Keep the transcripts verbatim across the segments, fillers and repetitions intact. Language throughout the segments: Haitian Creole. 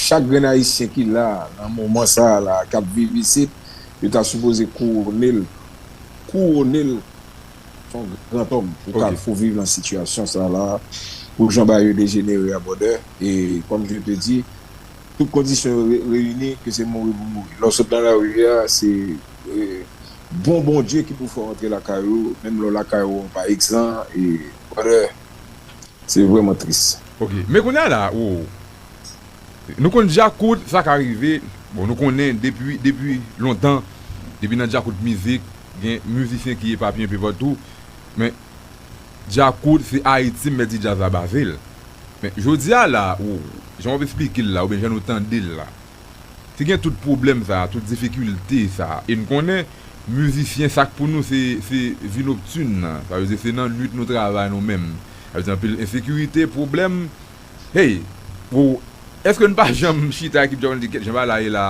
chak grenn Ayisyen ki la, nan moman sa a la, k ap viv isit, yo ta sipoze kouwone l, kouwone l, se yon grandòm pou ka, pou viv nan sitiyasyon sa a la, pou jan bagay yo dejenere a, brother. E, comme je te dis, tout kondisyon yo re-, reyini, ke se mouri pou mouri. Lè w sot nan lari a, se, e, bon Bondye ki pou fè w antre lakay ou, menm lè w lakay ou, ou pa egzan, e, brother, se vrèman tris. Ok. Men kounye a la, ou, nou konn djakout, sa ka rive, bon, nou konnen depi, depi lontan, depi nan djakout mizik, gen mizisyen ki epapiye enpe patou, men djakout, se Ayiti, m mèt di djaz la baze l. Men, jodi a la, ou, jan w ap esplike l la, oubyen jan nou tande l la, te gen tout pwoblèm sa, tout difikilte sa. E n konnen, mizisyen, sa k pou nou, se, se vi noktin nan. Sa vle di, se nan nwit nou travay nou menm. Sa vle di, anpil ensekirite, pwoblèm. Hey, ou, èske n pa janm chita, ekip djaz, n di, "Kèt, jan bagay la ye la,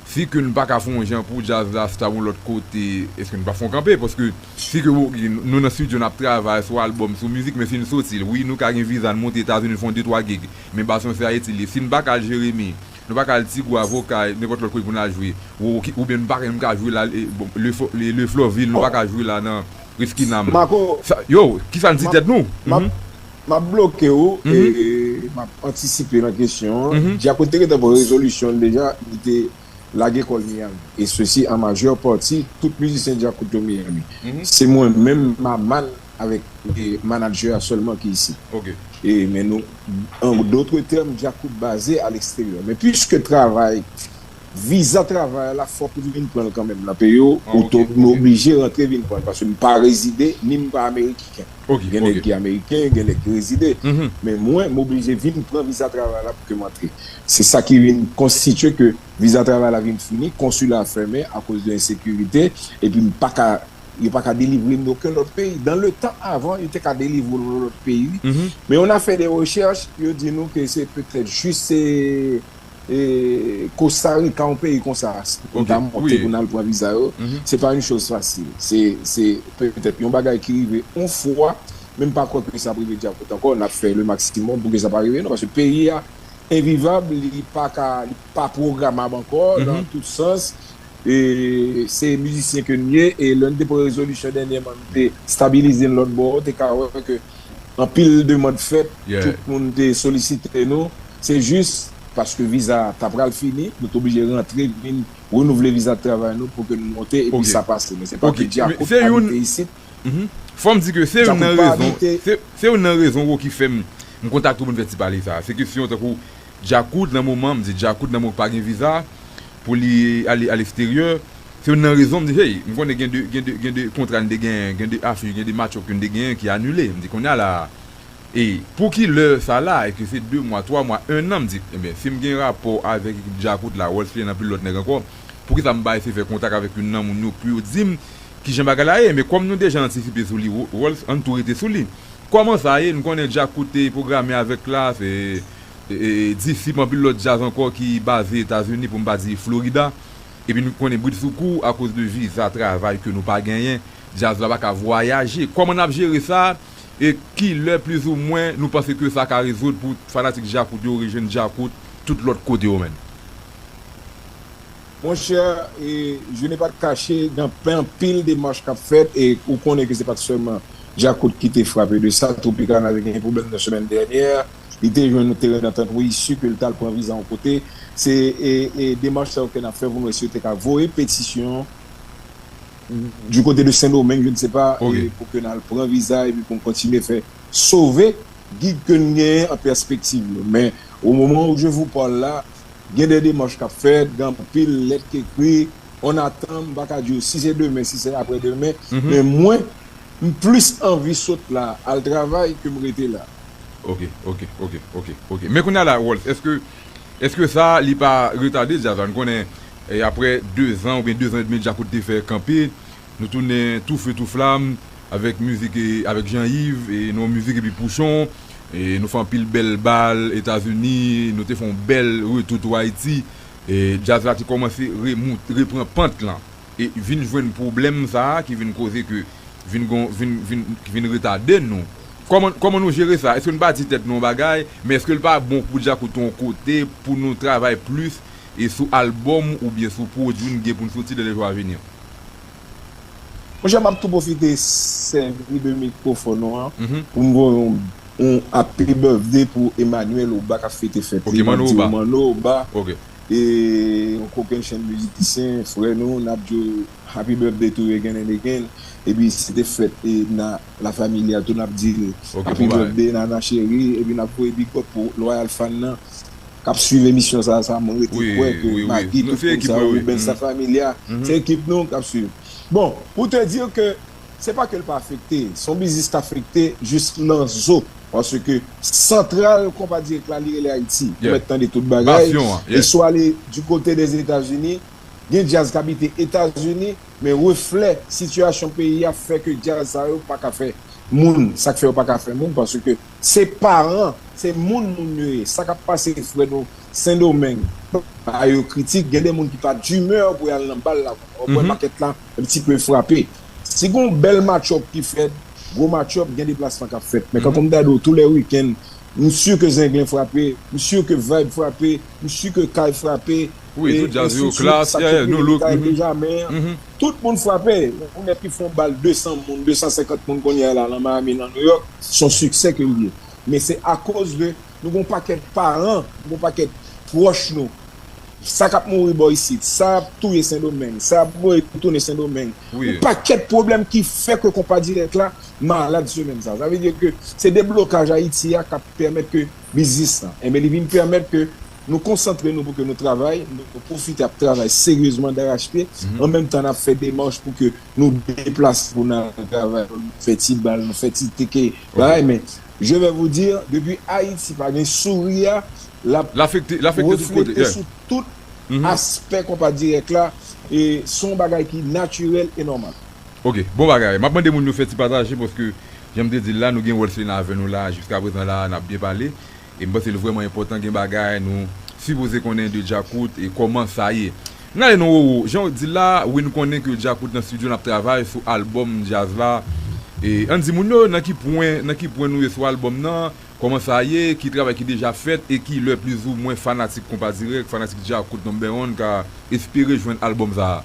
si ke n pa ka fè yon jan pou djaz la stable yon lòt kote, èske n pa fè yon kanpe?" Paske si ke, ou, nou nan estidyo, n ap travay sou albòm, sou mizik, men si n soti, wi, nou ka gen viza, n monte Etazini, n fè yon de twa gig, men basen se Ayiti li ye. Si n pa ka al Jeremi, nou pa ka al Ti Gwa, Avoka, nenpòt lòt kote pou n al jwe. Ou, ou ki, oubyen nou pa menm ka jwe la, e, bon, le, Flo- le, le Flòvil, nou pa ka jwe la nan Riskinam. Marco, sa, yo, kisa n di tèt nou? M ap, m ap bloke w, e, e, m ap antisipe nan kesyon an. Djakout te gentan pran rezolisyon l deja, li te lage kò l Miami. E sesi an majè pati, tout mizisyen djakout yo Miami. Se mwen menm, Maman, avèk, e, manadjè a sèlman ki isit. E, men nou, an dòt tèm, djakout baze a leksteryè. Men piske travay, viza travay la, fòk ou vin pran l kanmenm nan peyi w, ou tou, nou oblije rantre vin pran l, paske m pa rezide, ni m pa ameriken. Gen nèg ki ameriken, gen nèg ki rezide. Men mwen, m oblije vin pran viza travay la pou ke m antre. Se sa ki vin konstitye ke viza travay la vin fini, konsila a fèmen akoz de ensekirite, epi m pa ka, yo pa ka delivre m nan okenn lòt peyi. Dan le tan avan, yo te ka delivre w nan lòt peyi. Men on a fè de rechèch, yo di nou ke se petèt jis se, e, Costa Rica, yon peyi konsa, pou n ta monte pou n al pran viza yo. Se pa yon choz fasil. Se, se petèt yon bagay ki rive yon fwa, men m pa kwè ke sa ap rive djakout ankò. N ap fè le maximum pou ke sa pa rive, non, paske peyi a envivab, li pa ka, li pa pwogramab ankò nan tout sans. E se mizisyen ke n ye, e lè n te pran rezolisyon dènyèman, n te stabilize n lòt bò, ou te ka wè ke anpil demann fèt, tout moun te solisite nou. Se jis paske viza a ta pral fini, nou te oblije rantre, vin renouvle viza travay nou pou ke nou monte, epi sa pase. Men se pa ke djakout abite isit. Fò m di ke se youn nan rezon, se, se youn nan rezon, Rocky, fè m, m kontakte w pou n fè ti pale sa. Se kesyon tankou djakout nan moman, m di djakout nan moman pa gen viza pou li ale aleksteryè. Se youn nan rezon, m di, hey, m konnen gen de, gen de, gen de kontra n te genyen, gen de afich, gen de match-up ke n te genyen ki anile. M di, kounye a la, e pou ki lè sa la, e ke se de mwa, twa mwa, en an, m di, ebyen, si m gen rapò avèk ekip djakout la, Rolls Play anpil lòt nèg ankò, poukisa m pa eseye fè kontak avèk youn nan moun yo pou yo di m kijan bagay la ye? Men kòm nou deja antisipe sou li, Rolls, ann tou rete sou li. Kòman sa ye? Nou konnen djakout te pwograme avèk la, se, e, e, Disip, anpil lòt djaz ankò ki baze Etazini, pou m pa di Florida. Epi nou konnen bridsoukou, akoz de viza travay ke nou pa genyen, djaz la pa ka vwayaje. Kòman n ap jere sa? E ki lè, plizoumwen, nou panse ke sa ka rezoud pou fanatik djakout yo rejwenn djakout tout lòt kote yo, menm? Monchè, e, je n'ai pas de cache, gen anpil demach k ap fèt, e ou konnen ke se pa t sèlman djakout ki te frape de sa. Tropicana te gen pwoblèm nan semèn dènyè, li te jwenn yon teren dantant, wi, si ke l t al pran viza yon kote. Se, e, e demach sa yo ke n ap fè pou n wè si yo te ka voye petisyon du côté de Sendomeng, je ne sais pas, e pou ke n al pran viza epi pou n kontinye fè sove gig ke n genyen an pèspektiv yo. Men, au moment où je vous parle la, gen de demach k ap fèt, gen anpil lèt k ekri, on attend, m pa ka di w si se demen, si se aprè demen, men mwen, m plis anvi sot la, al travay, ke m rete la. Ok, ok, ok, ok, ok. Men kounye a la, Rolls, èske, èske sa, li pa retade djaz la? Nou konnen, e, aprè de zan oubyen de zan edmi djakout te fè kanpe, nou tounen tou fe tou flam avèk mizik, e, avèk Jean Yves, e, nou mizik epi Pouchon, e, nou fè anpil bèl bal Etazini, nou te fè yon bèl retou tou Ayiti, e, djaz la te kòmanse remout-, repran pant lan, e vin jwenn pwoblèm sa a ki vin koze ke vin gon, vin, vin, ki vin retade nou. Kòman, kòman nou jere sa? Èske n pa di tèt nou yon bagay, men èske l pa bon pou Djakout yon kote pou nou travay plis e sou albòm oubyen sou pwodui n gen pou n soti dans les jours à venir? Monchè, m ap tou pwofite sèvi de mikwofòn ou an pou m voye yon, yon happy birthday pou Emmanuel Oba k ap fete fèt li. M ap di w Manno Oba, e yon kokennchenn mizisyen, frè nou, n ap di w happy birthday to you again and again. Epi se te fèt e nan La Familia tou, n ap di l happy birthday Nana cheri, epi n ap voye big up pou Loyal Fan nan k ap swiv emisyon sa, sa mwen rete kwè ke Maggie, tout moun sa yo, Rubens, La Familia, se ekip nou k ap swiv. Bon, pou te di ke se pa ke l pa afekte, se yon biznis k afekte jis nan zo. Paske santral konpa dirèk la, li rele Ayiti. Ou mèt tande tout bagay. E si w ale du kote dèzetazini, gen djaz k abite Etazini, men reflè sitiyasyon peyi a fè ke djaz sa yo pa ka fè moun, sa k fè yo pa ka fè moun, paske se paran, se moun moun yo ye. Sa k ap pase frè nou Sendomeng, ba yo kritik, gen de moun ki pa dimè pou y al nan bal la. Ou wè makèt la un petit peu frape. Si gon bèl match-up ki fèt, gwo match-up, gen deplasman k ap fèt. Men kankou m ta di w, tou lè wikenn, m si ke Zenglen frape, m si ke Vibe frape, m si ke Kay frape, Wi, tout djaz yo, Klass, yeah, yeah, No Look. Benjamen, tout moun frape. Ou nèk ki fè yon bal de san moun, de san senkant moun kounye a la nan Miami, nan New York, se yon siksè ke l ye. Men se akoz de nou gon pakèt paran, nou gon pakèt pwòch nou. Sa k ap mouri bò isit, sa ap touye Sendomeng, sa ap voye tounen Sendomeng. Yon pakèt pwoblèm ki fè ke konpa dirèk la malad semèn sa. Sa vle di ke se deblokaj Ayiti a k ap pèmèt ke biznis lan. Enben, li vin pèmèt ke nou konsantre nou pou ke nou travay, nou pwofite ap travay seryezman darachpye, an menm tan n ap fè demach pou ke nou deplase pou n al travay, nou fè ti bal, nou fè ti teke, bagay, men je vais vous dire, depi Ayiti pa gen souri a, l ap reflete sou tout aspè konpa dirèk la, e se yon bagay ki natirèl e nòmal. Ok, bon bagay. M ap mande moun yo fè ti pataje paske, jan m te di l la, nou gen Wesley nan avè nou la, jiskaprezan la, n ap byen pale. E m panse l vrèman enpòtan, gen bagay nou sipoze konnen de Djakout e kòman sa ye. N ale non Roro, jan w di l la, wi n konnen ke Djakout nan estidyo n ap travay sou albòm djaz la. E ann di moun yo nan ki pwen, nan ki pwen nou ye sou albòm nan, kòman sa ye, ki travay ki deja fèt e ki lè plizoumwen fanatik konpa dirèk, fanatik Djakout number one ka espere jwenn albòm sa a.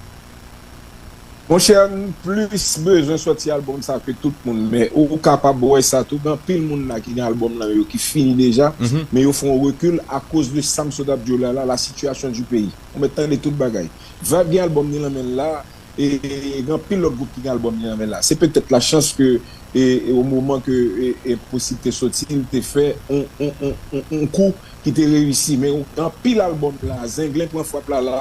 Monchè, m plis bezwen sòti albòm sa ke tout moun, men ou kapab wè sa tou, gen anpil moun la ki gen albòm nan yo ki fini deja, men yo fè yon rekil akoz de sa m sot ap di w la la, la situation du pays. Ou mèt tande tout bagay. Vibe gen albòm ni nan men l la, e gen anpil lòt gwoup ki gen albòm ni nan men l la. Se petèt la chans ke e, e o moman ke e, e Posib te soti, l te fè on, on, on, on, on kou ki te reyisi. Men gen anpil albòm la, Zenglen pran frap la la,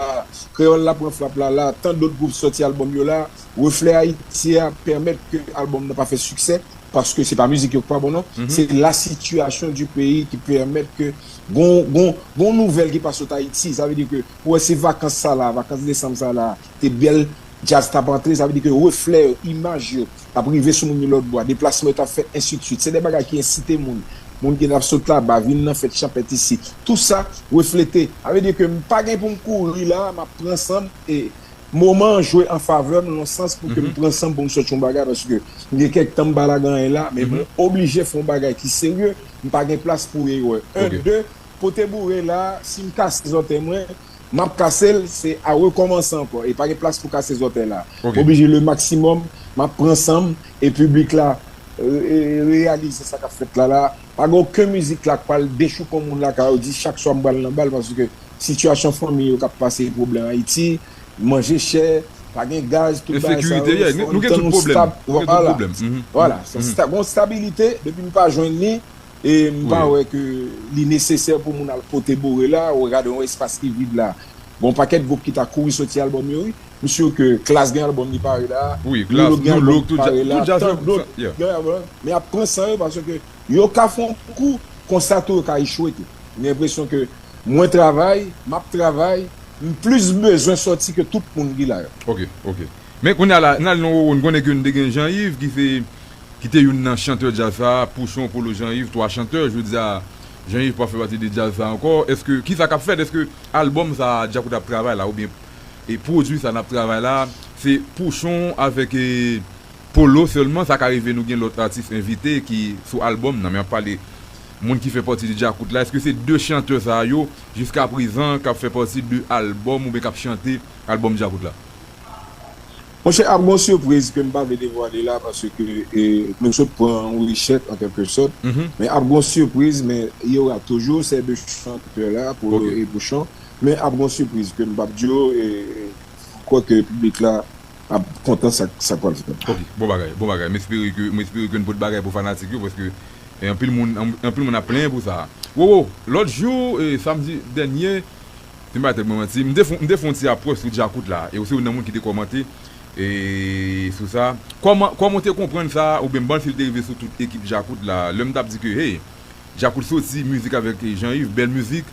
Kreyòl la pran frap la la, tant dòt gwoup sòti albòm yo la, Reflè Ayiti a pèmèt ke albòm nan pa fè siksè, paske se pa mizik yo ki pa bon non, se la situation du pays ki pèmèt ke gon, gon, gon nouvèl ki pa sot Ayiti, sa vle di ke ou wè se vakans sa la, vakans desanm sa la, te bèl, djaz t ap antre, sa vle di ke reflè yo, imaj yo, t ap rive sou moun yo lòtbò a, deplasman yo t ap fèt, ensidswit. Se de bagay ki ensite moun. Moun ki t ap sot laba, vin nan fèt chanpèt isit. Tou sa reflete. Sa vle di ke m pa gen pou m kouri la, m ap pran san m, e moman an jwe an favè m, nan sans pou ke m pran san m pou m sòti yon bagay, paske m gen kèk tan m pa lage anyen la, men mwen oblije fè yon bagay ki serye, m pa gen plas pou erè. En, de, pote boure la, si m kase zòtèy mwen, m ap kase l, se a rekòmanse ankò. E pa gen plas pou kase zòtèy la. M oblije le maximum, m ap pran san m, e piblik la re- reyalize sa k ap fèt la la. Pa gen okenn mizik la k pral dechouke yon moun lakay ou di chak swa m pral nan bal, paske sitiyasyon fanmi yo k ap pase pwoblèm Ayiti, manje chè, pa gen gaz, tout bagay sa yo, fò nou tann yon stab, vwala. Vwala, se sta- gon stabilite, depi m pa jwenn li, e m pa wè ke li nesesè pou moun al pote boure la, ou gade yon espas ki vid la. Gon pakèt gwoup ki ta kouri soti albòm yo, wi. M si ke Klass gen albòm li pare la, Loulook gen albòm li pare la, tant dòt gen albòm, men y ap pran san yo, paske yo ka fè yon kou, konsa tou yo ka echwe tou. M gen enpresyon ke mwen travay, m ap travay, m plis bezwen sòti ke tout moun ki la yo. Ok, ok. Men kounye a la, n al nan Roro, n konnen ke n te gen Jean Yves ki se ki te youn nan chantè djaz sa, Pouchon, Polo, Jean Yves, twa chantè, jodi a, Jean Yves pa fè pati de djaz sa ankò. Èske, kisa k ap fèt? Èske albòm sa Djakout ap travay la, oubyen e pwodui sa n ap travay la, se Pouchon avèk e, Polo sèlman, sa ka rive nou gen lòt atis envite ki sou albòm nan, men ap pale moun ki fè pati de Djakout la. Èske se de chantè sa yo, jiskaprezan, k ap fè pati de albòm oubyen k ap chante albòm Djakout la? Monchè, ap gon sipriz ke m pa vle devwale la, paske e, nou sot pran yon rechèt, an kèlke sòt. Men ap gon sipriz, men il y aura toujours ces deux chanteurs là, Polo e Pouchon. Men ap gon sipriz ke m p ap di w, e m kwè ke piblik la ap kontan sa sa k pral fèt. Ok, bon bagay, bon bagay. M espere ke, m espere ke n pot bagay pou fanatik yo, paske e, anpil moun, an- anpil moun ap plenyen pou sa. Wowo, lòt jou, e, samdi dènye, si m pa tèt mwen manti, m te fon, m te fon ti apwòch sou Djakout la, e ou se youn nan moun ki te kòmante e, sou sa. Kòman, kòman w te konprann sa, oubyen m panse l te rive sou tout ekip Djakout la, lè m t ap di ke, hey, Djakout soti, mizik avèk Jean Yves, bèl mizik,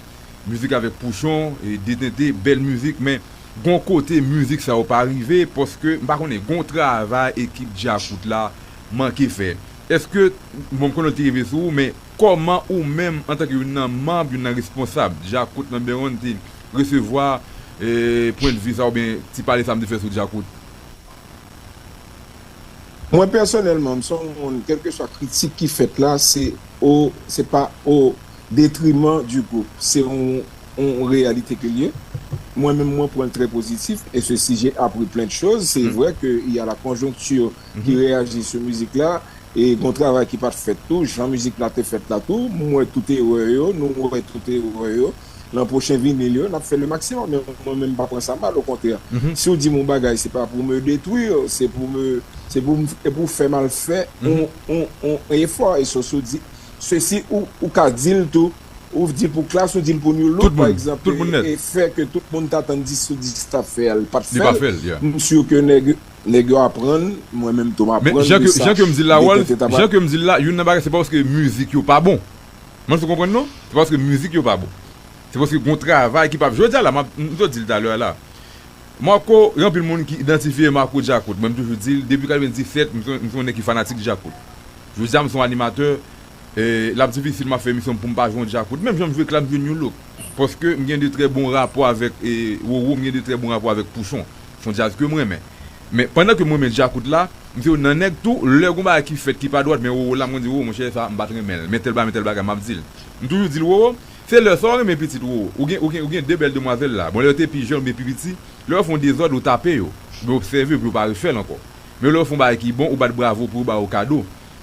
mizik avèk Pouchon, e, Detente, bèl mizik, men gon kote mizik sa yo pa rive, paske m pa konnen, gon travay ekip Djakout la manke fè. Èske, bon, m konnen l te rive sou ou, men kòman ou menm, antanke youn nan manm, youn nan responsab, Djakout Number One te resevwa, e, pwennvi sa oubyen ti pale sa m te fè sou Djakout? Mwen pèsonèlman, m se yon moun, kèlkeswa kritik ki fèt la, se o, se pa o detriman di gwoup. Se yon, yon reyalite ke l ye. Mwen menm, mwen pran l trè pozitif, e se sijè apre plen de choz. Se vre ke y a la conjoncture ki reyaji sou mizik la, e gon travay ki pa t fèt tou, jan mizik la te fèt la tou, m wè tout erè yo, nou wè tout erè yo. Nan pwochen vinil yo, n ap fè le maximum. Men mwen menm, m pa pran sa mal, okontrè. Si w di m yon bagay, se pa pou me détruire, se pou me, se pou m, se pou fè m al fè yon, yon, yon efò. E so, si w di, sesi, ou, ou ka di l tou, ou di l pou Klass, ou di l pou New Look, pa egzanp, e, e fè ke tout moun ta tann dis sou dis t ap fè a, l pa t fè l. M si ke nèg, nèg yo aprann, mwen menm tou m aprann de sa. Men jan ke, jan ke m di l la, Wòl, jan ke m di l la, youn nan bagay, se pa paske mizik yo pa bon. Mwen, si w konprann non? Se paske mizik yo pa bon. Se paske gon travay ki pa, jodi a la, m ap, m t di l talè a la. Marco, gen anpil moun ki idantifye Marco Djakout. Mwen, m toujou di l, depi katrevenndisèt, m se, m se yon nèg ki fanatik Djakout. Jodi a, m se yon animatè, e, l ap difisil m ap fè emisyon m pou m pa jwe yon Djakout. Menm jan m jwe Klass, m jwe New Look. Paske m gen de trè bon rapò avèk, e, Roro, m gen de trè bon rapò avèk Pouchon. Se yon djaz ke m renmen. Men, pandan ke m renmen Djakout la, m se youn nan nèg tou, lè gon bagay ki fèt ki pa dwat, men Roro la, mwen di, Roro, monchè, sa, m pa t renmen l. Men tèl bagay, men tèl bagay, m ap di l. M toujou di l, Roro, se lè sa w renmen pitit Roro. Ou gen, ou gen, ou gen de bèl demwazèl la. Bon, lè yo te pi jèn oubyen pi piti, lè yo fè yon dezòd, ou tape yo. Oubyen obsève pou yo pa refè l ankò. Men lè yo fè yon bagay ki bon, ou bat bravo pou yo, ba yo kado.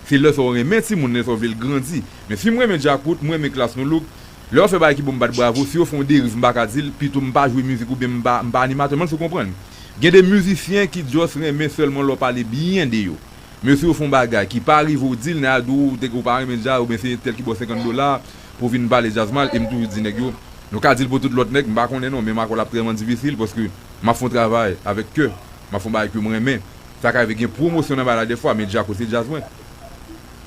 Se lè sa w renmen timoun, lè sa w vle l grandi. Men si m renmen Djakout, m renmen Klass, New Look, lè yo fè bagay ki bon, m bat bravo. Si yo fè yon deriv, m pa ka di l, pito m pa jwe mizik oubyen m pa, m pa animatè. Mwen, si w konprann. Gen de mizisyen ki just renmen sèlman lè w pale byen de yo. Men si yo fè yon bagay ki pa rive w di l, nèg la di w, ou te, ou pa renmen djaz, oubyen se tèl ki ba w senkant dola pou w vin pale djaz mal, e m toujou di nèg yo, nou ka di l pou tout lòt nèg, m pa konnen non, men Marco l ap trèman difisil, paske m ap fè yon travay avèk kè, m ap fè yon bagay ke m renmen. Sa ka rive gen pwomosyon nan bagay la dèfwa, men Djakout se djaz mwen.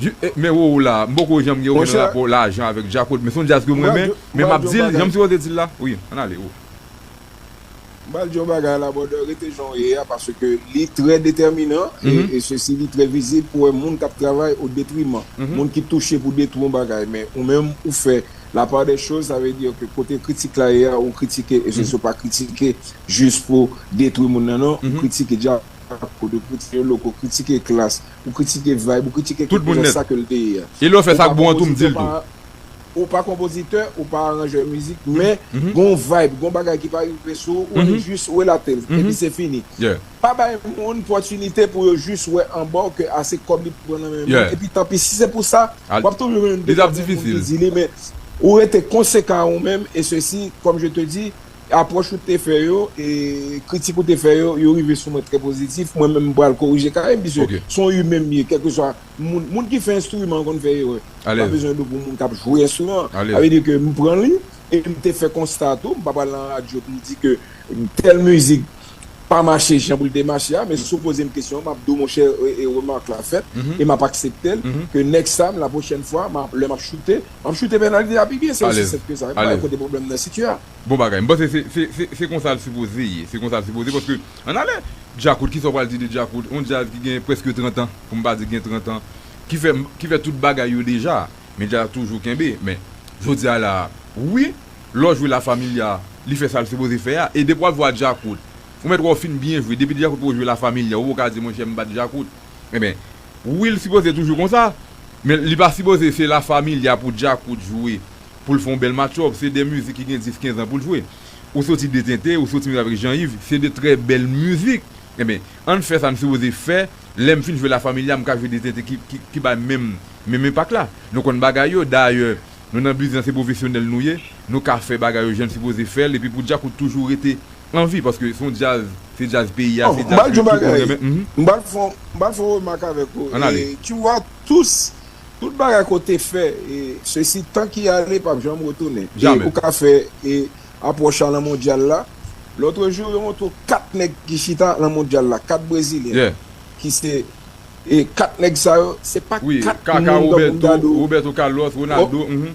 Ju-, e, men Roro la, m poko janm gen okenn rapò lajan avèk Djakout, men se yon djaz ke m renmen, men m ap di l jan m sipoze di l la. Wi, ann ale, Roro. M pral di yon bagay la, brother, rete jan w ye a, paske li trè detèminan, e, e sesi, li trè vizib pou wè moun k ap travay o detriman, moun ki touche pou detwi yon bagay. Men ou menm, ou fè la part des choses, sa vle di ke kote kritik la ye a, ou kritike, e sesi, ou pa kritike jis pou detwi moun nan, non, ou kritike djaz. Ou kritike Loko, ou kritike Klass, ou kritike Vibe, ou kritike kèlkeswa sa ke l te ye a. E lè w fè sa k bon an tou, m di l tou. Ou pa konpozitè, ou pa aranjè mizik, men gon vibe, gon bagay ki pa rive sou ou, ou annik jis relate l, epi se fini. Pa bay moun pòtinite pou yo jis wè anba w ke a se kòb li pran nan men moun, epi tanpi, si se pou sa, w ap toujou jwenn de twa moun ki di li, men ou rete konsekan a ou menm, e sesi, comme je te dis, apwòch ou te fè yo, e kritik ou te fè yo, yo rive sou mwen trè pozitif. Mwen menm, m pral korije kare m, piske se yon imen m ye, kèlkeswa moun, moun ki fè enstriman konn fè erè. Pa bezwen de pou moun k ap jwe enstriman. Sa vle di ke m pran li, e m te fè konsta tou, m pa pral nan radyo pou m di ke tèl mizik pa mache jan pou l te mache a, men si w poze m kesyon an, m ap di w, monchè, e, e remak la fèt, e m ap aksepte l, ke next time, la pwochèn fwa, m ap, lè m ap choute, m ap choute penalite a pi byen, se osi senp ke sa. E pa kote pwoblèm nan sitiye a. Bon bagay. M panse se, se, se, se konsa l sipoze ye. Se konsa l sipoze, paske, ann ale, Djakout, kisa w pral di de Djakout? Yon djaz ki gen prèske trant an, pou m pa di gen trant an, ki fè, ki fè tout bagay yo deja, men djaz toujou kenbe. Men, jodi a la, wi, lè w jwe La Familia, li fè sa l sipoze fè a, e depi w ap jwe a Djakout, ou mèt wè w fin byen jwe, depi Djakout pou w jwe La Familia, ou poko ka di, monchè, m bat Djakout. Ebyen, wi, l sipoze toujou konsa, men li pa sipoze se La Familia pou Djakout jwe, pou l fè yon bèl match-up. Se de mizik ki gen dis, kenz an pou l jwe. Ou soti Detente, ou soti menm avèk Jean Yves, se de trè bèl mizik. Ebyen, ann fè sa n sipoze fè. Lè m fin jwe La Familia, m ka jwe Detente ki, ki, ki bay menm, menm enpak la. Nou konn bagay yo, dayè, nou nan biznis, se pwofesyonèl nou ye, nou ka fè bagay yo jan n sipoze fè l, epi pou Djakout toujou rete an vi, paske se yon djaz, se djaz peyi a, se djaz ke tout moun renmen. Mhm. M pral fè yon, m pral fè yon remak avèk ou. Ann ale. E, tu vois, tous, tout bagay ke w te fè, e, ceci, tan ki ale, p ap janm retounen. E ou ka fè, e, apwòch a nan mondyal la. Lòt jou, yo montre w kat nèg ki chita nan mondyal la, kat brezilyen, ki se, e, kat nèg sa yo, se pa kat moun tankou m ta di w. Roberto Carlos, Ronaldo, mhm.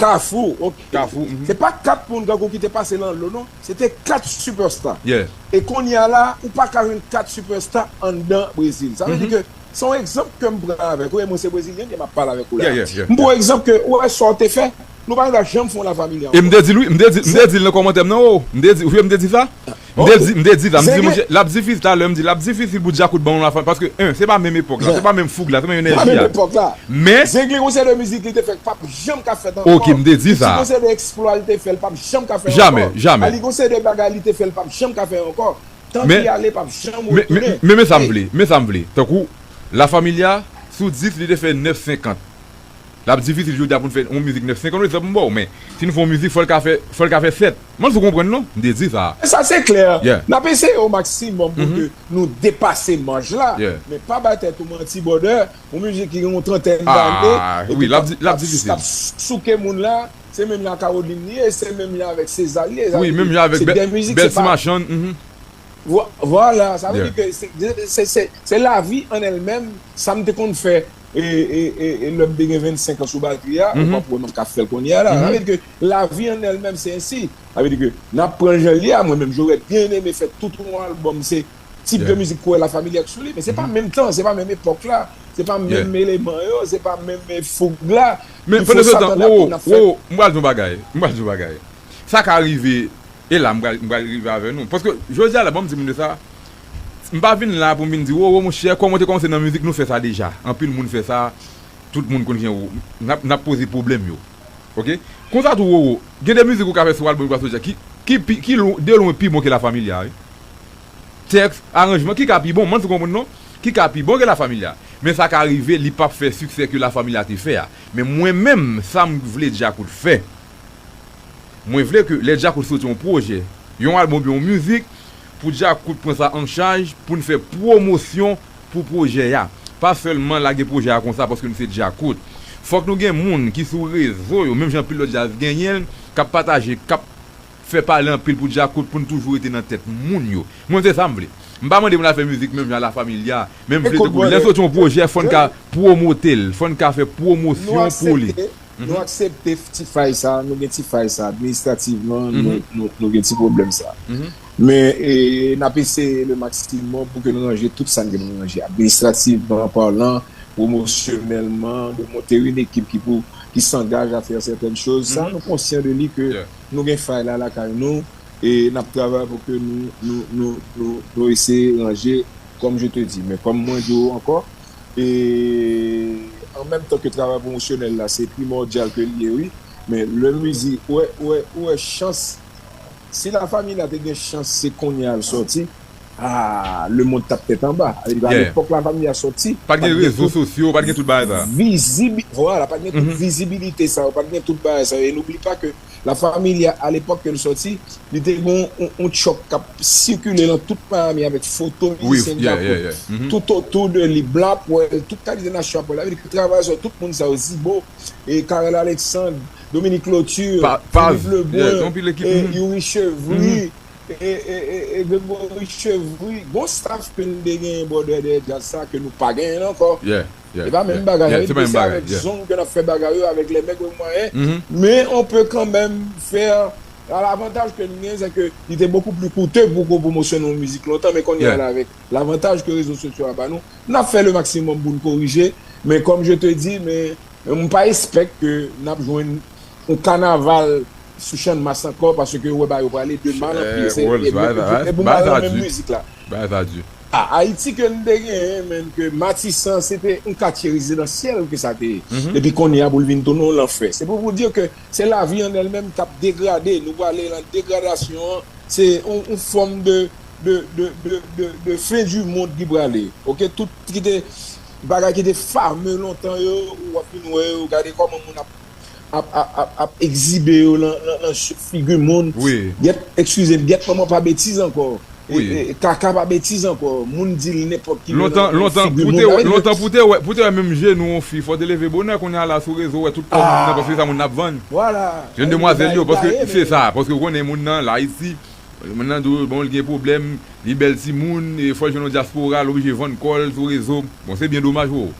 Kafou, ok. Kafou, mhm. Se pa kat moun tankou ki te pase nan lo, non. Se te kat sipèsta. E kounye a la, ou pa ka jwenn kat sipèsta anndan Brezil. Sa vle di ke se yon egzanp ke m pran avèk ou, e mwen se brezilyen ke m ap pale avèk ou la. M pran egzanp ke, ou wè sa w te fè, nou pa ta janm fè yon La Familia ankò. E m te di l wi, m te di, m te di l nan kòmantè m nan, o, m te di, ou wè m te di sa? M te di, m te di sa, m di, monchè, l ap difisil, talè m di, l ap difisil pou Djakout ban yon La Familia, paske, en, se pa menm epòk la, se pa menm foug la, se pa menm enèji a. Men Zenglin, gon seri de mizik li te fè k p ap janm ka fèt ankò. Ok, m te di sa. Gon seri de eksplwa li te fè, l p ap janm ka fè ankò. Jamè, jamè. Ali, gon seri de bagay li te fè, l p ap janm ka fè ankò. Tan ki ale p ap janm retounen. Men, men, men sa m vle, men sa m vle. Tankou, La Familia, sou dis, li te fè nèf senkant. L ap difisil jodi a pou n fè yon mizik nèf senkant, egzanp m ba w, men si n fè yon mizik, fò l ka fè, fò l ka fè sèt. M panse w konprann, non? M te di sa. Sa se klè. N ap eseye o maksimòm pou ke nou depase maj la, men pa bay tèt ou manti, brother. Yon mizik ki gen yon trantèn dane, epi k ap, k ap, k ap souke moun la, se menm jan Caroline li ye, se menm jan avèk César li ye, sa vle di, se de mizik, se pa. Vo-, vwala, sa vle di ke se, se, se, se, se lavi an èl menm, sa m te konn fè, e, e, e, e lè m te gen vennsenk an sou batri a, ou p ap wè m ap ka fè l kounye a la. Sa vle di ke lavi an èl menm, se ensi. Sa vle di ke n ap pran l jan l ye a, mwen menm, j'aurais bien aimé fè tout yon albòm, se tip de mizik ke w wè La Familia k sou li, men se pa menm tan, se pa menm epòk la, se pa menm eleman yo, se pa menm, e, foug la. Men pandan se tan, Roro, Roro, m pral di yon bagay, m pral di yon bagay. Sa ka rive, e la m pral, m pral rive avè nou. Paske jodi a la, ban m di moun yo sa, m pa vin la pou m vin di, Roro, monchè, kòman w te kòmanse nan mizik, nou fè sa deja. Anpil moun fè sa, tout moun konn jan yo, n ap, n ap poze pwoblèm yo. Ok? Konsa tou, Roro, gen de mizik ou ka fè sou albòm ki pral soti a, ki, ki pi, ki lwen, de lwen pi bon ke La Familia, wi. Tèks, aranjman, ki ka pi bon, m panse w konprann non, ki ka pi bon ke La Familia. Men sa ka rive, li p ap fè siksè ke La Familia te fè a. Men mwen menm, sa m vle Djakout fè. Mwen vle ke lè Djakout soti yon pwojè, yon albòm oubyen yon mizik, pou Djakout pran sa an chaj, pou n fè pwomosyon pou pwojè a. Pa sèlman lage pwojè a konsa paske n se Djakout. Fòk nou gen moun ki sou rezo yo, menm jan anpil lòt djaz genyen l, k ap pataje, k ap fè pale anpil pou Djakout, pou n toujou rete nan tèt moun yo. Mwen, se sa m vle. M pa mande pou n al fè mizik menm jan a La Familia, men m vle tankou lè soti yon pwojè, fò n ka pwomote l, fò n ka fè pwomosyon pou li. Nou aksepte ti fay sa, nou gen ti fay sa, administrativman, nou, nou, nou gen ti pwoblèm sa. Men, e, n ap eseye le maksimòm pou ke nou ranje tout sa n gen pou n ranje. Administrativman palan, pwomosyonèlman, de monte yon ekip ki pou, ki s'engage à faire certaines choses. Sa, nou konsyan de li ke nou gen fay la lakay nou, e n ap travay pou ke nou, nou, nou, nou, nou eseye ranje, comme je te dis. Men kòm mwen di w ankò, e an menm tan ke travay pwomosyonèl la, se primòdyal ke l ye, wi. Men lè mizik, ou wè, ou wè, ou wè chans, si La Familia te gen chans se kounye a l sòti, ah, lemonn t ap tèt anba. Sa vle di, a lepòk La Familia sòti, pa t gen rezo sosyo, pa t gen tout bagay sa. Vizibi-, vwala, pa t gen tout vizibilite sa yo, pa t gen tout bagay sa yo. E n'oublie pas que La Familia, a lepòk ke l sòti, li te gen yon, yon tchòk k ap sikile nan tout Miami avèk foto mizisyen Djakout tout otou de li, Blanc ap wè l, tout kalite nasyon ap wè l. Sa vle di ke travay sa yo, tout moun sa yo, Zibo, e Carel Alexandre, Dominique Lauture, Philippe Lebrun, e Youri Chevry, e, e, e, e Gregory Chevry, gon staff ke n te genyen bò dèyè dèyè djaz sa ke nou pa genyen l ankò. E pa menm bagay, se avèk zong ke n ap fè bagay yo, avèk les maigres moyens, men on peut quand même faire, lavantaj ke n genyen, se ke li te beaucoup plus coûteux pou ko pwomosyone yon mizik lontan, men kounye a la avèk lavantaj ke rezo sosyo a ba nou, n ap fè le maksimòm pou n korije, men comme je te dis, men, men m pa espèk ke n ap jwenn yon kanaval sou Channmas ankò, paske ou wè bagay yo prale de mal an pi, se, e, e, e pou m al nan menm mizik la. Bagay sa di. A, Ayiti ke n te genyen, menm ke Matisan, se te yon katye rezidansyèl ke sa te ye. Epi kounye a, pou l vin tounen yon lanfè. Se pou, pou w di ke se lavi an èl menm k ap degrade. Nou prale nan degradasyon an. Se yon, yon fòm de, de, de, de, de, de fin du monde ki prale. Oke, tout ki te, bagay ki te fame lontan yo, w ap vin wè yo, gade kòman moun ap ap, ap, ap, ap egzibe yo nan, nan, nan figi moun. Wi. Gèt, eskize m, gèt manman pa betiz ankò. E, wi. E, kaka pa betiz ankò. Moun di l nenpòt ki moun. Lontan, lontan, pou te, lontan pou te wè, pou te wè menm jenou yon fi, fò te leve bonè, kounye a la sou rezo, wè tout kò moun nan, paske se sa moun nan ap vann. Vwala. Jèn demwazèl yo, paske se sa, paske ou konnen moun nan, la Ayiti, moun nan di w, bon, li gen pwoblèm, li bèl timoun, e fò l jwenn yon dyaspora, l oblije vann kò l sou rezo. Bon, se byen domaj pou ou.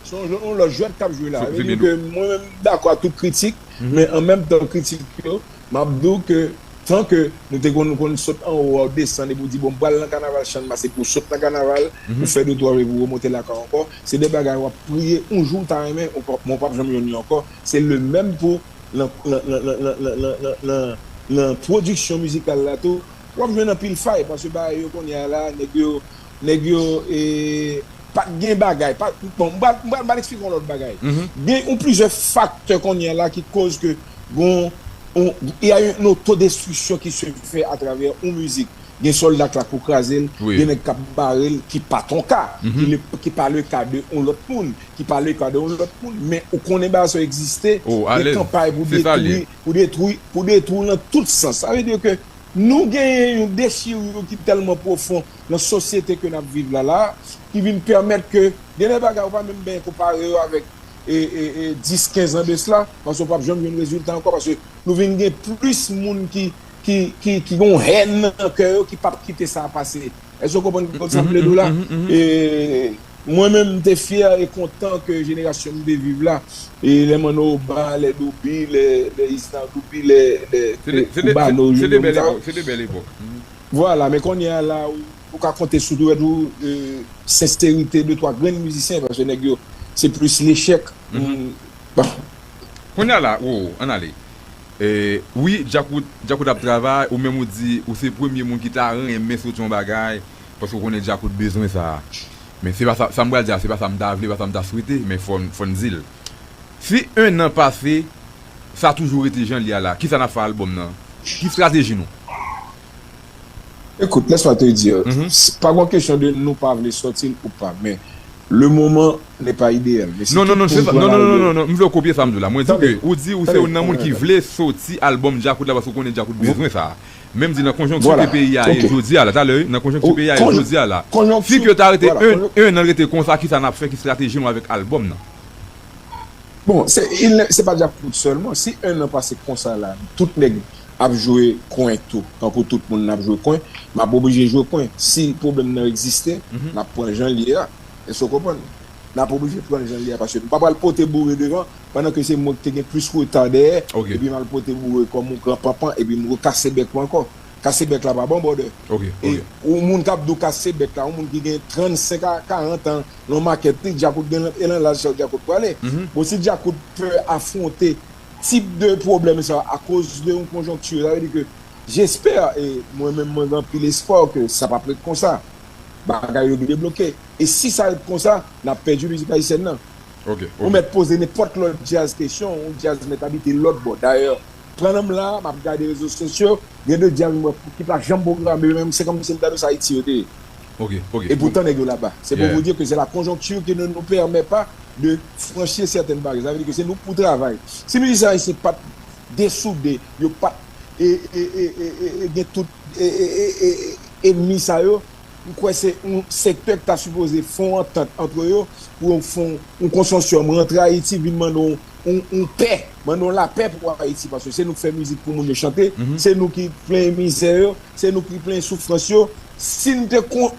Se yon, yon lòt jwèt k ap jwe la. Sa vle di ke mwen menm m dakò ak tout kritik, men an menm tan kritik yo, m ap di w ke tan ke nou te konn, konn sot anwo a, w desann epi w di, bon, m pral nan kanaval Channmas epi w sot nan kanaval, ou fè de twa epi w remonte lakay w ankò, se de bagay w ap priye yon jou w ta renmen, men w p ap janm jwenn yo ankò. Se le menm pou nan, nan, nan, nan, nan, nan, nan, nan, nan pwodiksyon mizikal la tou, w ap jwenn anpil fay, paske bagay yo kounye a la, nèg yo, nèg yo, e, pa t gen bagay, pa, bon, m pral, m pral, m pral eksplike yon lòt bagay. Gen yon plizyè faktè kounye a la ki koz ke gon, on, il y a une autodestruction qui se fait à travers yon mizik. Gen sòlda k la pou kraze l, gen nèg k ap bare l, ki pa t yon ka, ki le, ki pa le ka de yon lòt moun, ki pa le ka de yon lòt moun, men ou konnen bagay sa yo egziste, gen kanpay pou detwi, pou detwi, pou detwi w nan tout sans. Sa vle di ke nou genyen yon dechirure ki tèlman pwofon nan sosyete ke n ap viv la la, ki vin pèmèt ke gen de bagay ou pa menm benyen konpare yo avèk, e, e, e, dis, kenz an de sila, paske w p ap janm jwenn rezilta ankò, paske nou vin gen plis moun ki, ki, ki, ki gen yon hèn nan kè yo, ki p ap kite sa pase. Èske w konprann sa m vle di w la? E, mwen menm, m te fyè e kontan ke jenerasyon m te viv la, e lè Manno Oba, lè Douby, lè, lè Isnard Douby, lè, lè Cubano, Jojo Muntha. Se de bèl epòk, se de bèl epòk. Vwala, men kounye a la, ou, ou ka konte sou dwèt ou, e, senserite de twa grenn mizisyen, paske nèg yo, se plis lechèk. Bon. Kounye a la, wo, ann ale. E, wi, Djakout, Djakout ap travay, ou menm ou di, ou se premye moun ki ta renmen soti yon bagay, paske ou konnen Djakout bezwen sa. Men se pa sa, sa m pral di a, se pa sa m ta vle, pa sa m ta swete, men fò n, fò n di l. Si en an pase, sa toujou rete jan l ye a la, kisa n ap fè albòm nan? Ki estrateji nou? Écoute, laisse-moi te dire, c'est pas une question de nou pa vle sòti l ou pa, men le moment n'est pas idéal. Men si tout pouvwa la, non, non, non, m vle w kopye sa m di w la. Mwen di ke ou di ou se youn nan moun ki vle soti albòm Djakout la paske ou konnen Djakout bezwen sa. Men m di nan konjonkti ke peyi a ye jodi a la, talè, nan konjonkti peyi a ye jodi a la, si ke ta rete en, en an rete konsa, kisa n ap fè, ki estrateji nou avèk albòm nan? Bon, se, il ne, se pa Djakout sèlman. Si en an pase konsa la, tout nèg ap jwe kwen tou, tankou tout moun ap jwe kwen, m ap oblije jwe kwen. Si pwoblèm nan egziste, n ap pran l jan l ye a. Èske w konprann? N ap oblije pran l jan l ye a, paske m pa pral pote boure devan, pandan ke se mwen ki te gen plis reta dèyè, epi m al pote boure kòm yon gran panpan, epi m rekase bèk mwen ankò. Kase bèk la pa bon, brother. E yon moun k ap di w kase bèk la, yon moun ki gen trannsenk a karant an, nan makèt li, Djakout gen e nan laj sa Djakout prale. Bon, si Djakout pè afwonte tip de pwoblèm sa akoz de yon konjonkti, sa vle di ke, j'espère, e mwen menm mwen gen anpil espwa ke sa p ap ret konsa. Bagay yo debloke. E si sa ret konsa, n ap pèdi mizik ayisyèn nan. Ou mèt poze nenpòt lòt djaz kesyon, yon djaz mèt abite lòt bò. Dayè, pandan m la, m ap gade rezo sosyo, gen de djaz m wè ki pa janm pwograme yo menm, se kòmsi m ta di w se Ayiti yo te ye. Epoutan nèg yo laba. C'est pour vous dire que c'est la conjoncture qui ne nous permet pas de franchir certaines barrières. Sa vle di ke se nou k pou travay. Si mizisyen ayisyen pa t desoude, yo pa t e, e, e, e, e, e gen tout e, e, e, e, e, enmi sa yo, m kwè se yon sektè ki ta sipoze fè yon antant antre yo pou yo fè yon, yon konsansyòm, rantre Ayiti, vin mande yon, yon, yon pè, mande yon lapè pou Ayiti, paske se nou k fè mizik pou moun yo chante, se nou ki plenyen mizè yo, se nou ki plenyen soufrans yo. Si n te kon,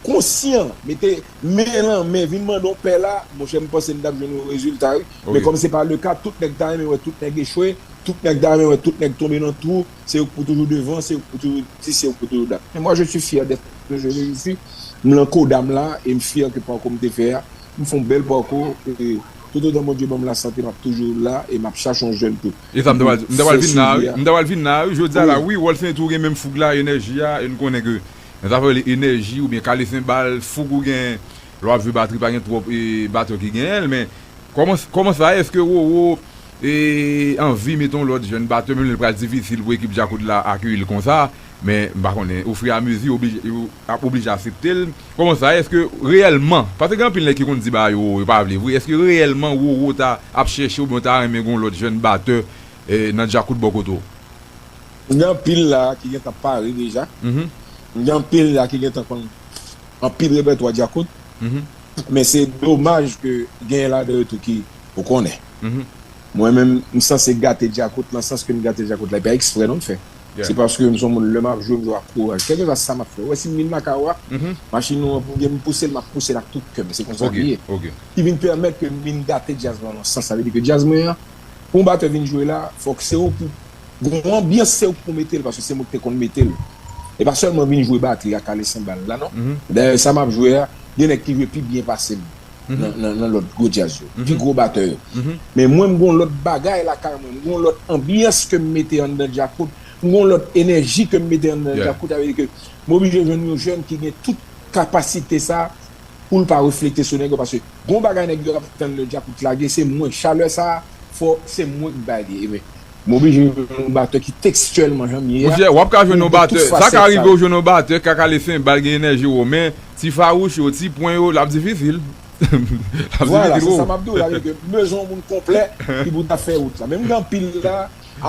konsyan, mete men lan men, vin mande yon pè la, monchè, m panse n t ap jwenn yon rezilta, wi. Men kòm se pa le ka, tout nèg ta renmen wè tout nèg echwe, tout nèg ta renmen wè tout nèg tonbe nan twou, se yo k pou toujou devan, se yo k pou toujou di, se yo k pou toujou dat. Men mwa, je suis fier d'être ce que je suis. M lan koda m la, e m fyè ke pakou m te fè a. M fè yon bèl pakou, e toutotan Bondye ban m lasante, m ap toujou la, e m ap chache yon jèn tou. E sa m ta pral di, m ta pral vin la, wi. M ta pral vin la, wi. Jodi a la, wi, Wòl Sen tou gen menm foug la, enèji a, e n konnen ke Nan zafè rele enèji oubyen kale senbal, fouk ou gen, lè w ap jwe batri, pa gen twòp e, batè ki genyen l, men kòman, kòman sa ye? Èske Roro e, anvi mete yon lòt jèn batè, menm lè l pral difisil pou ekip Djakout la akeyi l konsa, men m pa konnen, ofri a mezi, oblije, yo ap oblije aksepte l. Kòman sa ye? Èske reyèlman, paske gen anpil nèg ki konn di bagay yo, yo pa vle vre, èske reyèlman Roro ta ap chèche oubyen ta renmen gen yon lòt jèn batè, e, nan Djakout bò kote w? Gen anpil la ki gentan pare deja. Gen anpil la ki gentan konn anpil repètwa Djakout. Men se domaj ke genyen ladan yo tou ki ou konnen. Mwen menm, m sanse gate Djakout, nan sans ke m gate Djakout la, e pa eksprè non m fè. Se paske m se yon moun, lè m ap jwe, m jwe ak kouraj. Kèlkeswa sa m ap fè. Ou wè si m vin lakay ou a, machin nou an pou m pouse l, m ap pouse l ak tout kè m. Se konsa li ye. Ki vin pèmèt ke m vin gate djaz mwen nan sans. Sa vle di ke djaz mwen an, pou yon batè vin jwe la, fòk se ou pou gen yon anbyans, se ou ki pou mete l, paske se mwen ki te konn mete l. E pa sèlman vin jwe batri ak kale senbal la, non. Dayè, sa m ap jwe a, gen nèg ki jwe pi byen pase m nan, nan, nan lòt gwo djaz yo, pi gwo batè yo. Men mwen, m gen yon lòt bagay lakay mwen, m gen yon lòt anbyans ke m mete anndan Djakout, m gen yon lòt enèji ke m mete anndan Djakout, sa vle di ke m oblije jwenn yon jèn ki gen tout kapasite sa, pou l pa reflekte sou nèg yo, paske gon bagay nèg yo ap tann lè Djakout lage, se mwen. Chalè sa a, fò se mwen k bay li. Ebyen, m oblije jwenn yon batè ki tekstyèlman jan m ye a. Monchè, w ap ka jwenn yon batè, sa ka rive w jwenn yon batè, ka kale senbal, gen enèji wo, men ti fawouch yo, ti pwen yo, l ap difisil. L ap difisil wo. Vwala, se sa m ap di w la, ke m bezwen yon moun konplè ki pou ta fè wout la. Men m gen anpil la,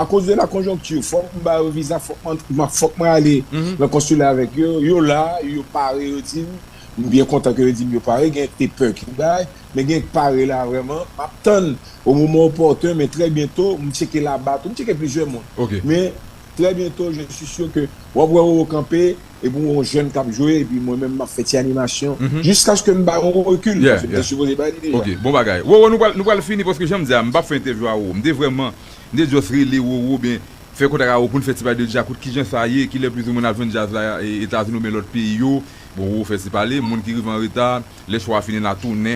akoz de la konjonkti, fòk m ba yo viza, fòk mwen, fòk mwen ale nan konsila avèk yo. Yo la, yo pare, yo di m. M byen kontan ke yo di m yo pare, gen te pè ki bay, men gen pare la vrèman. M ap tann o moman opòten, men trè byento, m tcheke laba tou, m tcheke plizyè moun. Men trè byento, je suis sûr ke w ap wè Roro kanpe, epi w wè yon jèn k ap jwe, epi mwen menm m ap fè ti animasyon, jiskaske m ba yon rekil, paske m te sipoze bay li deja. Ok, bon bagay. Roro, nou pral, nou pral fini, paske jan m di a, m p ap fè entèvyou a Roro. M te vrèman, m te just rele Roro, oubyen fè kontak a Roro pou n fè ti pale de Djakout, kijan sa ye, kilè plizoumwen n ap jwenn djaz la, e, Etazini oubyen lòt peyi yo. Bon, Roro fè ti pale, moun ki rive an reta, lè show a fini, n a tounen.